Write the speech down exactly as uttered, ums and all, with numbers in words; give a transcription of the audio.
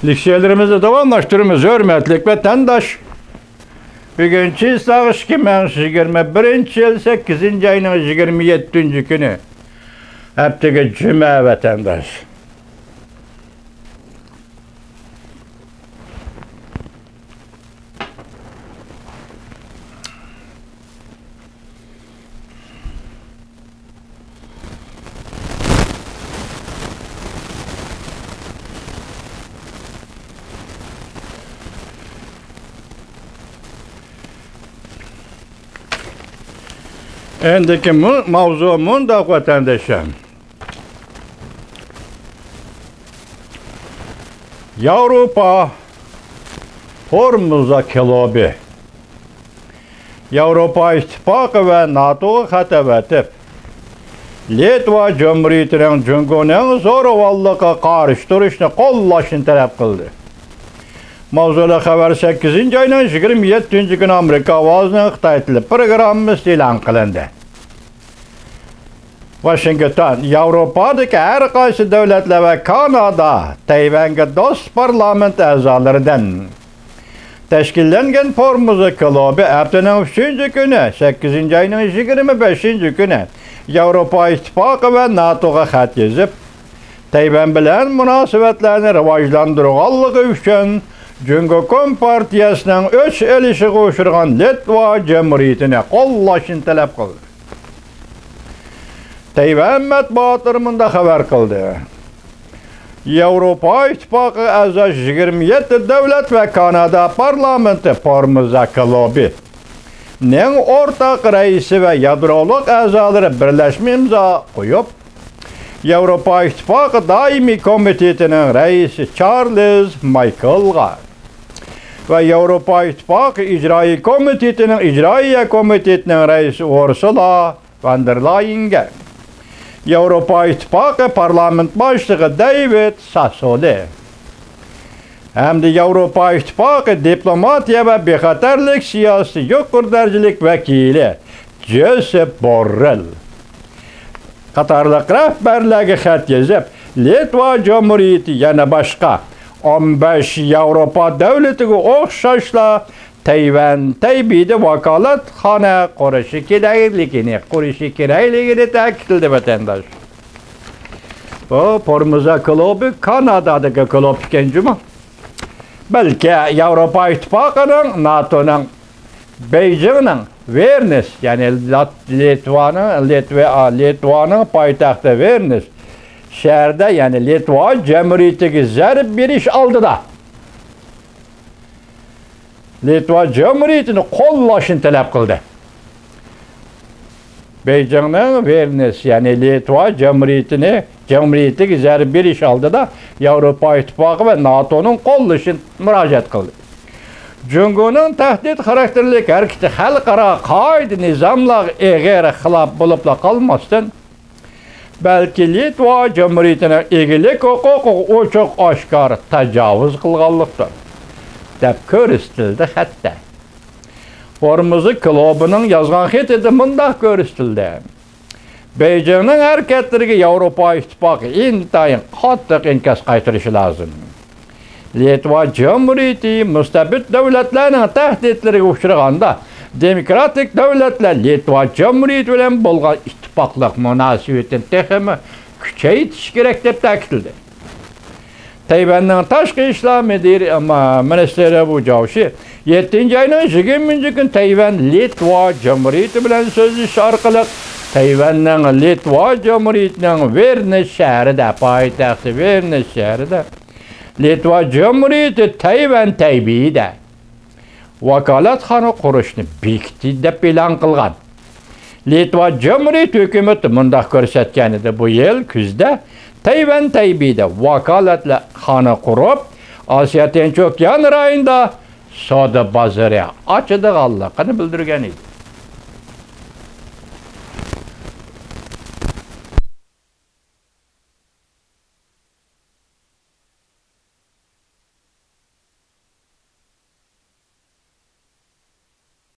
لېكسىيەلىرىمىزنى داۋاملاشتۇرىمىز، ھۆرمەتلىك ۋەتەنداش. بۈگۈن چىسلاغ ئىككى مىڭ يىگىرمە بىرىنچى يىل سەككىزىنچى ئاينىڭ يىگىرمە يەتتىنچى كۈنى، ھەپتىگە جۈمە، ۋەتەنداش. ئەندىكى مۇ-، ماۋزۇ مۇنداق، ۋەتەنداشلار. ياۋروپا فورموزا كلۇبى ياۋروپا ئىتتىپاقى ۋە ناتوغا خەت ئەۋەتىپ، لىتۋا جۇمھۇرىيىتىنىڭ جۇڭگونىڭ زورىۋاللىقىغا قارشى تۇرۇشنى قوللاشنى تەلەپ قىلدى. ماۋزۇلۇق خەۋەر سەككىزىنچى ئاينىڭ يىگىرمە يەتتىنچى كۈنى ئامېرىكا ئاۋازىنىڭ خىتاي تىلى پروگراممىسىدا ئېلان قىلىندى. ۋاشىنگتون، ياۋروپادىكى ھەر قايسى دۆلەتلەر ۋە كانادا تەيۋەنگە دوست پارلامېنت ئەزالىرىدىن تەشكىللەنگەن فورموزا كلۇبى ھەپتىنىڭ ئۈچىنچى كۈنى، سەككىزىنچى ئاينىڭ يىگىرمە بەشىنچى كۈنى ياۋروپا ئىتتىپاقى ۋە ناتوغا خەت يېزىپ، تەيۋەن بىلەن مۇناسىۋەتلەرنى راۋاجلاندۇرغانلىقى ئۈچۈن جۇڭگو كومپارتىيەسىنىڭ ئۆچ ئېلىشىغا ئۇچرىغان لىتۋا جۇمھۇرىيىتىنى قوللاشنى تەلەپ قىلدى. تەيۋەن مەتبۇئاتلىرى مۇنداق خەۋەر قىلدى. ياۋروپا ئىتتىپاقىغا ئەزا يىگىرمە يەتتە دۆلەت ۋە كانادا پارلامېنتى فورموزا كلۇبى نىڭ ئورتاق رەئىسى ۋە يادرولۇق ئەزالىرى بىرلەشمە ئىمزا قويۇپ، ياۋروپا ئىتتىپاقى دائىمىي كومىتېتىنىڭ رەئىسى چارلىز مايكلغا ۋە ياۋروپا ئىتتىپاقى ئىجرائىي كومىتېتىنىڭ ئىجرائىيە كومىتېتىنىڭ رەئىسى ئۇرسۇلا ۋان دېر لايېنگە، ياۋروپا ئىتتىپاقى پارلامېنت باشلىقى دەيۋىد ساسولى ھەمدە ياۋروپا ئىتتىپاقى دىپلوماتىيە ۋە بىخەتەرلىك سىياسىتى يۇقىرى دەرىجىلىك ۋەكىلى جوسېپ بوررېل قاتارلىق رەھبەرلەرگە خەت يېزىپ، لىتۋا جۇمھۇرىيىتى يەنە باشقا ئون بەش ياۋروپا دۆلىتىگە ئوخشاشلا تەيۋەن تەيبېيدە ۋاكالەتخانا قۇرۇشى كېرەكلىكىنى، قۇرۇشى كېرەكلىكىنى تەكىتلىدى، ۋەتەنداش. بۇ فورموزا كلۇبى كانادادىكى كلۇب ئىكەن جۇمۇ. بەلكى ياۋروپا ئىتتىپاقىنىڭ، ناتونىڭ، بېيجىڭنىڭ ۋىلنيۇس، يەنى لات-، لىتۋانىڭ، لىتۋا-، لىتۋانىڭ پايتەختى ۋىلنيۇس شەھىرىدە، يەنى لىتۋا جۇمھۇرىيىتىگە زەربە بېرىش ئالدىدا لىتۋا جۇمھۇرىيىتىنى قوللاشنى تەلەپ قىلدى. بېيجىڭنىڭ ۋىلنيۇس، يەنى لىتۋا جۇمھۇرىيىتىنى، جۇمھۇرىيىتىگە زەربە بېرىش ئالدىدا ياۋروپا ئىتتىپاقى ۋە ناتونىڭ قوللىشىنى مۇراجىئەت قىلدى. جۇڭگونىڭ تەھدىت خاراكتېرلىك ھەرىكىتى خەلقئارا قائىدە نىزاملارغا ئېغىر خىلاپ بولۇپلا قالماستىن، بەلكى لىتۋا جۇمھۇرىيىتىنىڭ ئىگىلىك ھوقۇقىغا ئوچۇق ئاشكارا تاجاۋۇز قىلغانلىقتۇر، دەپ كۆرسىتىلدى خەتتە. فورموزا كلۇبىنىڭ يازغان خېتىدە مۇنداق كۆرسىتىلدى: بېيجىڭنىڭ ھەرىكەتلىرىگە ياۋروپا ئىتتىپاقى ئىنتايىن قاتتىق ئىنكاس قايتۇرۇشى لازىم. لىتۋا جۇمھۇرىيىتى مۇستەبىت دۆلەتلەرنىڭ تەھدىتلىرىگە ئۇچرىغاندا، دېموكراتىك دۆلەتلەر لىتۋا جۇمھۇرىيىتى بىلەن بولغان ئىتتىپاقلىق مۇناسىۋىتىنى تېخىمۇ كۈچەيتىشى كېرەك، دەپ تەكىتلىدى. تەيۋەننىڭ تاشقى ئىشلار مىدىر-، ما-، مىنىستىرى ۋۇ جاۋشى يەتتىنچى ئاينىڭ يىگىرمىنچى كۈنى تەيۋەن لىتۋا جۇمھۇرىيىتى بىلەن سۆزلىشىش ئارقىلىق، تەيۋەننىڭ لىتۋا جۇمھۇرىيىتىنىڭ ۋىلنيۇس شەھىرىدە، پايتەختى ۋىلنيۇس شەھىرىدە، لىتۋا جۇمھۇرىيىتى تەيۋەن تەيبېيدە ۋاكالەتخانا قۇرۇشنى بېكىتتى، دەپ ئېلان قىلغان. لىتۋا جۇمھۇرىيىتى ھۆكۈمىتى مۇنداق كۆرسەتكەن ئىدى، بۇ يىل كۈزدە تەيۋەن تەيبېيدە ۋاكالەتخانا قۇرۇپ، ئاسىيا تىنچ ئوكيان رايونىدا سودا بازىرى ئاچىدىغانلىقىنى بىلدۈرگەن ئىدى.